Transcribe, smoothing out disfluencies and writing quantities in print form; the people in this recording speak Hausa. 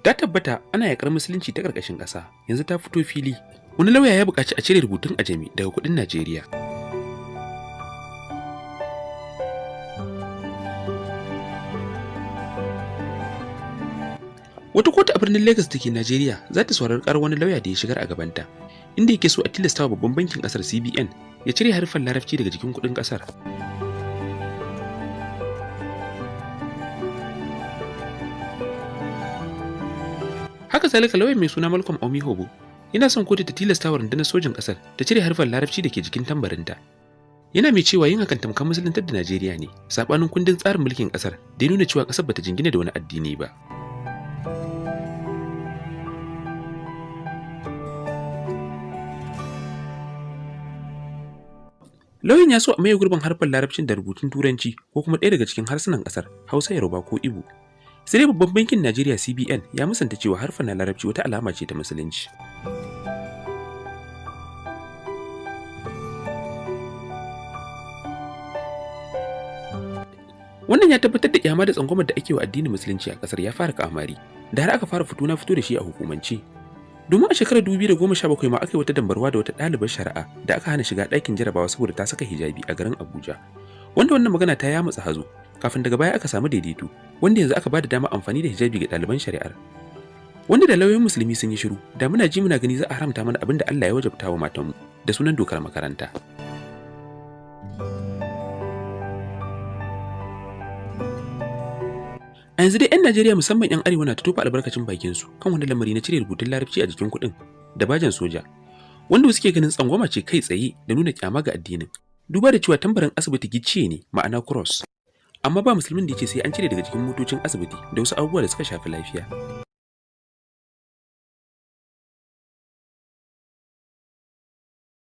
Ta tabbata ana yakar Musulunci ta ƙarƙashin ƙasa, yanzu ta fito fili. Wani lauya ya buƙaci a cire rubutun Ajami daga kuɗin Najeriya. Wata kotu a birnin Lagos da ke Najeriya za ta saurari ƙarar wani lauya da ya shigar a gabanta, inda yake so a tilasta wa babban bankin ƙasar CBN ya cire harfan Larabci daga jikin kuɗin ƙasar. Haka zalika, lauyan mai suna Malcolm Omihobo yana son kotu ta tilasta wa rundunar sojin ƙasar ta cire harfan Larabci da ke jikin tambarinta. Yana mai cewa yin hakan tamkar musuluntar da Najeriya ne, saɓanin kundin tsarin mulkin ƙasar da ya nuna cewa ƙasar bata jingina da wani addini ba. Lauyan ya so a maye gurbin harfan Larabcin da rubutun Turanci ko kuma ɗaya daga cikin harsunan ƙasar, Hausa, Yoruba ko Igbo. Sai dai babban bankin Najeriya CBN ya musanta cewa harfan na Larabci wata alama ce ta Musulunci. Wannan ya tabbatar da kyama da tsangwamar da ake wa addinin Musulunci a kasar ya fara kamari, da har aka fara fito na fito da shi a hukumance. Domin a shekarar 2017 ma aka yi wata dambarwa da wata ɗalibar shari'a da aka hana shiga ɗakin jarabawa saboda ta saka hijabi a garin Abuja. Wanda wannan magana ta yamutsa hazo, kafin daga baya aka samu daidaito, wanda yanzu aka bada dama amfani da hijabi ga ɗaliban shari'ar. Wanda da lauyoyin Musulmi sun yi shiru, da muna ji muna gani za a haramta mana abin da Allah ya wajabta wa matanmu da sunan dokar makaranta. A yanzu dai 'yan Najeriya, musamman 'yan Arewa, na ta tofa albarkacin bakin su kan wani lamari na cire rubutun Larabci a jikin kuɗin da bajan soja, wanda wasu ke ganin tsangwama ce kai tsaye da nuna kyama ga addinin. Duba da cewa tambarin asibiti gicciye ne, ma'ana cross. Amma ba Musulmin da ya ce sai an cire daga jikin motocin asibiti da wasu abubuwa da suka shafi lafiya.